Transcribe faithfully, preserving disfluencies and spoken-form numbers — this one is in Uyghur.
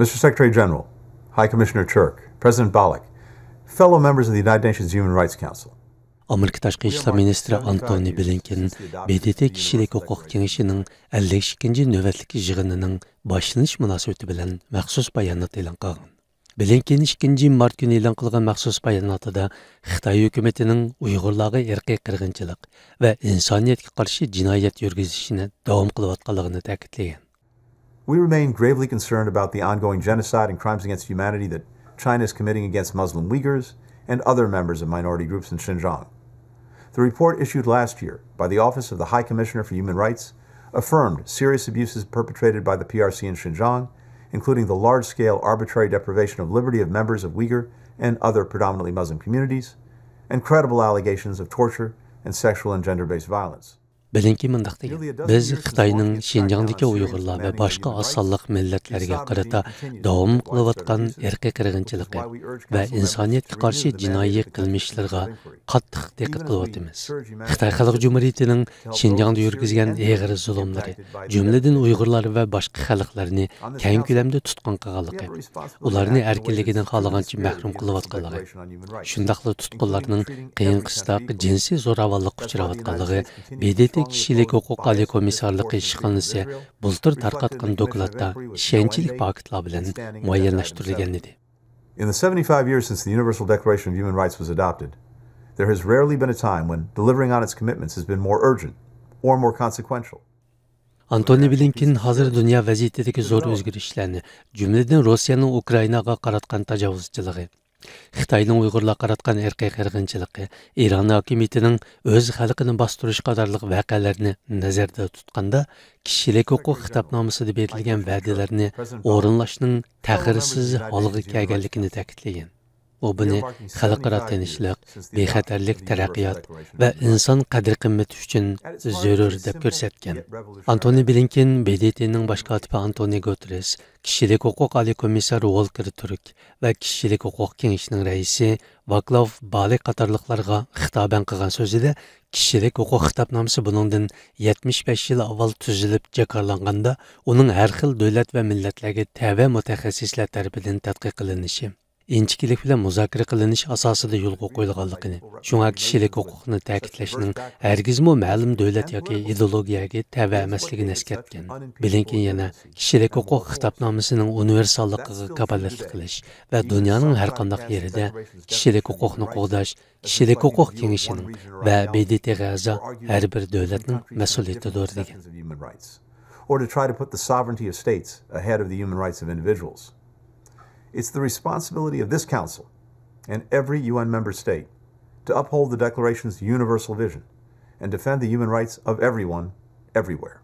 Mister Secretary General, High Commissioner Turk, President Balik, fellow members of the United Nations Human Rights Council. ئامېرىكا تاشقى ئىشلار مىنىستىرى ئانتونى بلىنكېن ب د ت كىشىلىك ھوقۇق كېڭىشىنىڭ ئەللىك ئىككىنچى نۆۋەتلىك يىغىنىنىڭ باشلىنىش مۇناسىۋىتى بىلەن مەخسۇس بايانات ئېلان قىلغان. بلىنكېن ئىككىنچى مارت كۈنى ئېلان قىلغان مەخسۇس باياناتىدا خىتاي ھۆكۈمىتىنىڭ ئۇيغۇرلارغا ئىرقىي قىرغىنچىلىق ۋە ئىنسانىيەتكە قارشى جىنايەت يۈرگۈزۈشىنى داۋام قىلىۋاتقانلىقىنى تەكىتلىگەن. We remain gravely concerned about the ongoing genocide and crimes against humanity that China is committing against Muslim Uyghurs and other members of minority groups in Xinjiang. The report issued last year by the Office of the High Commissioner for Human Rights affirmed serious abuses perpetrated by the P R C in Xinjiang, including the large-scale arbitrary deprivation of liberty of members of Uyghur and other predominantly Muslim communities, and credible allegations of torture and sexual and gender-based violence. بلىنكېن مۇنداق دېگەن: بىز خىتاينىڭ شىنجاڭدىكى ئۇيغۇرلار ۋە باشقا ئاز سانلىق مىللەتلەرگە قارىتا داۋام قىلىۋاتقان ئىرقىي قىرغىنچىلىقى ۋە ئىنسانىيەتكە قارشى جىنايى قىلمىشلىرىغا قاتتىق دىققەت قىلىۋاتىمىز. خىتاي خەلق جۇمھۇرىيىتىنىڭ شىنجاڭدا يۈرگۈزگەن ئېغىر زۇلۇملىرى، جۈملىدىن ئۇيغۇرلار ۋە باشقا خەلقلەرنى كەڭ كۆلەمدە تۇتقۇن قىلغانلىقى، ئۇلارنى ئەركىنلىكىدىن خالىغانچە مەھرۇم قىلىۋاتقانلىقى، شۇنداقلا تۇتقۇنلارنىڭ قىيىن-قىستاق، جىنسىي زوراۋانلىققا ئۇچراۋاتقانلىقى ب د ت كىشىلىك ھوقۇق ئالىي كومىسسارلىقى ئىشخانىسى بۇلتۇر تارقاتقان دوكلاتتا ئىشەنچلىك پاكىتلار بىلەن مۇئەييەنلەشتۈرۈلگەن ئىدى. In the seventy-five years since the Universal Declaration of Human Rights was adopted, there has rarely been a time when delivering on its commitments has been more urgent or more consequential. ئانتونى بلىنكېن ھازىر دۇنيا ۋەزىيىتىدىكى زور ئۆزگىرىشلەرنى، جۈملىدىن روسىيەنىڭ ئۇكرائىناغا قاراتقان تاجاۋۇزچىلىقى، خىتاينىڭ ئۇيغۇرلارغا قاراتقان ئىرقىي قىرغىنچىلىقى، ئىران ھاكىمىيىتىنىڭ ئۆز خەلقىنى باستۇرۇش قاتارلىق ۋەقەلەرنى نەزەردە تۇتقاندا، كىشىلىك ھوقۇق خىتابنامىسىدا بېرىلگەن ۋەدىلەرنى ئورۇنلاشنىڭ تەخىرسىز ھالغا كەلگەنلىكىنى تەكىتلىگەن. ئۇ بۇنى خەلقئارا تىنچلىق، بىخەتەرلىك، تەرەققىيات ۋە ئىنسان قەدىر-قىممىتى ئۈچۈن زۆرۈر دەپ كۆرسەتكەن. ئانتونى بلىنكېن ب د ت نىڭ باش كاتىپى ئانتونى گۇتېررېس، كىشىلىك ھوقۇق ئالىي كومىسسارى ۋولكېر تۈرك ۋە كىشىلىك ھوقۇق كېڭىشىنىڭ رەئىسى ۋاكلاف بالېك قاتارلىقلارغا خىتابەن قىلغان سۆزىدە، كىشىلىك ھوقۇق خىتابنامىسى بۇنىڭدىن يەتمىش بەش يىل ئاۋۋال تۈزۈلۈپ جاكارلانغاندا، ئۇنىڭ ھەر خىل دۆلەت ۋە مىللەتلەرگە تەۋە مۇتەخەسسىسلەر تەرىپىدىن تەتقىق قىلىنىشى، ئىنچىكىلىك بىلەن مۇزاكىرە قىلىنىش ئاساسىدا يولغا قويۇلغانلىقىنى، شۇڭا كىشىلىك ھوقۇقنى تەكىتلەشنىڭ ھەرگىزمۇ مەلۇم دۆلەت ياكى ئىدېئولوگىيەگە تەۋە ئەمەسلىكىنى ئەسكەرتكەن. بلىنكېن يەنە كىشىلىك ھوقۇق خىتابنامىسىنىڭ ئۇنىۋېرساللىقىغا كاپالەتلىك قىلىش ۋە دۇنيانىڭ ھەرقانداق يېرىدە كىشىلىك ھوقۇقنى قوغداش كىشىلىك ھوقۇق كېڭىشىنىڭ ۋە ب د ت غا ئەزا ھەر بىر دۆلەتنىڭ مەسئۇلىيىتىدۇر، دېگەن. Or to try to put the sovereignty of states ahead of the human rights of individuals. It's the responsibility of this Council and every U N member state to uphold the Declaration's universal vision and defend the human rights of everyone, everywhere.